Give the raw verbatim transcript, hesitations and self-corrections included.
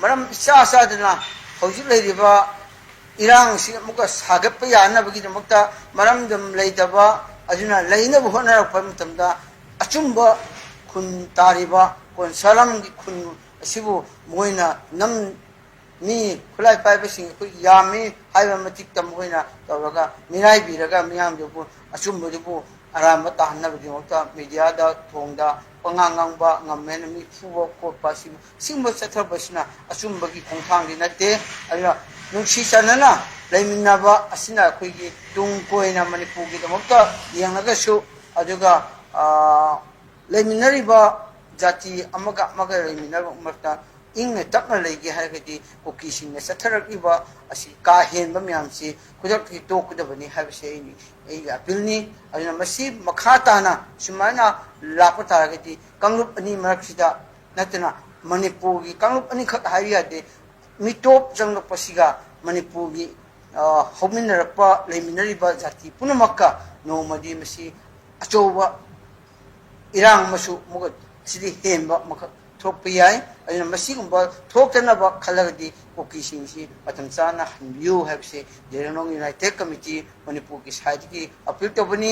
ꯃꯔꯝ ꯏꯆꯥ ꯆꯥꯗꯅ ꯍꯧꯖꯤꯛ ꯂꯩꯔꯤꯕ ꯏꯔꯥꯡꯁꯤ ꯑꯃꯨꯛꯀ ꯁꯥꯒꯠꯄ ꯌꯥꯅꯕꯒꯤꯗꯃꯛꯇ ꯃꯔꯝꯗꯝ ꯂꯩꯇꯕ ꯑꯗꯨꯅ ꯂꯩꯅꯕ ꯍꯣꯠꯅꯔꯛꯄ ꯃꯇꯝꯗ ꯑꯆꯨꯝꯕ ꯈꯨꯟ ꯇꯥꯔꯤꯕ ꯀꯣꯟꯁꯥꯂꯝꯒꯤ ꯈꯨꯟ ꯑꯁꯤꯕꯨ ꯃꯣꯏꯅ ꯅꯝ ꯃꯤ ꯈꯨꯠꯂꯥꯏ ꯄꯥꯏꯕꯁꯤꯡ ꯑꯩꯈꯣꯏ ꯌꯥꯝꯃꯤ ꯍꯥꯏꯕ ꯃꯇꯤꯛꯇ ꯃꯈꯣꯏꯅ ꯇꯧꯔꯒ ꯃꯤꯔꯥꯏꯕꯤꯔꯒ ꯃꯤꯌꯥꯝꯗꯨꯕꯨ ꯑꯆꯨꯝꯕꯗꯨꯕꯨ ꯑꯔꯥꯟꯕ ꯇꯥꯍꯟꯅꯕꯒꯤꯗꯃꯛꯇ ꯃꯦꯗꯤꯌꯥꯗ ꯊꯣꯡꯗ ꯄꯉꯥꯡ ꯉꯥꯡꯕ ꯉꯝꯃꯦꯅ ꯃꯤ ꯐꯨꯕ ꯈꯣꯠꯄ ꯑꯁꯤ ꯁꯤꯒꯨꯝꯕ ꯆꯠꯊꯕꯁꯤꯅ ꯑꯆꯨꯝꯕꯒꯤ ꯈꯣꯡꯊꯥꯡꯗꯤ ꯅꯠꯇꯦ꯫ ꯑꯗꯨꯅ ꯅꯨꯡꯁꯤ ꯆꯥꯟꯅꯅ ꯂꯩꯃꯤꯟꯅꯕ ꯑꯁꯤꯅ ꯑꯩꯈꯣꯏꯒꯤ ꯇꯨꯡ ꯀꯣꯏꯅ ꯃꯅꯤꯄꯨꯔꯒꯤꯗꯃꯛꯇ ꯌꯦꯡꯂꯒꯁꯨ ꯑꯗꯨꯒ ꯂꯩꯃꯤꯟꯅꯔꯤꯕ ꯖꯥꯇꯤ ꯑꯃꯒ ꯑꯃꯒ ꯂꯩꯃꯤꯟꯅꯕ ꯃꯔꯛꯇ ꯏꯪꯅ ꯇꯞꯅ ꯂꯩꯒꯦ ꯍꯥꯏꯔꯒꯗꯤ ꯀꯨꯀꯤꯁꯤꯡꯅ ꯆꯠꯊꯔꯛꯂꯤꯕ ꯑꯁꯤ ꯀꯥ ꯍꯦꯟꯕ ꯃꯌꯥꯝꯁꯤ ꯈꯨꯗꯛꯇꯒꯤ ꯇꯣꯛꯀꯗꯕꯅꯤ ꯍꯥꯏꯕꯁꯤ ꯑꯩ ꯑꯩꯒꯤ ꯑꯄꯤꯜꯅꯤ꯫ ꯑꯗꯨꯅ ꯃꯁꯤ ꯃꯈꯥ ꯇꯥꯅ ꯁꯨꯃꯥꯏꯅ ꯂꯥꯛꯄ ꯇꯥꯔꯒꯗꯤ ꯀꯥꯡꯂꯨꯞ ꯑꯅꯤ ꯃꯔꯛꯁꯤꯗ ꯅꯠꯇꯅ ꯃꯅꯤꯄꯨꯔꯒꯤ ꯀꯥꯡꯂꯨꯞ ꯑꯅꯤꯈꯛ ꯍꯥꯏꯕ ꯌꯥꯗꯦ꯫ ꯃꯤꯇꯣꯞ ꯆꯪꯂꯛꯄꯁꯤꯒ ꯃꯅꯤꯄꯨꯔꯒꯤ ꯍꯧꯃꯤꯟꯅꯔꯛꯄ ꯂꯩꯃꯤꯟꯅꯔꯤꯕ ꯖꯥꯇꯤ ꯄꯨꯝꯅꯃꯛꯀ ꯅꯣꯡꯃꯗꯤ ꯃꯁꯤ ꯑꯆꯧꯕ ꯏꯔꯥꯡ ꯑꯃꯁꯨ ꯑꯃꯨꯛꯀ ꯁꯤꯗꯤ ꯍꯦꯟꯕ ꯑꯃꯈꯛ ꯊꯣꯛꯄ ꯌꯥꯏ꯫ ꯑꯗꯨꯅ ꯃꯁꯤꯒꯨꯝꯕ ꯊꯣꯛꯇꯅꯕ ꯈꯜꯂꯒꯗꯤ ꯀꯨꯀꯤꯁꯤꯡꯁꯤ ꯃꯇꯝ ꯆꯥꯅ ꯍꯟꯕꯤꯌꯨ ꯍꯥꯏꯕꯁꯤ ꯖꯦꯔꯦꯅꯣꯡ ꯌꯨꯅꯥꯏꯇꯦꯠ ꯀꯃꯤꯇꯤ ꯃꯅꯤꯄꯨꯔꯒꯤ ꯁꯥꯏꯠꯇꯒꯤ ꯑꯄꯤꯜ ꯇꯧꯕꯅꯤ꯫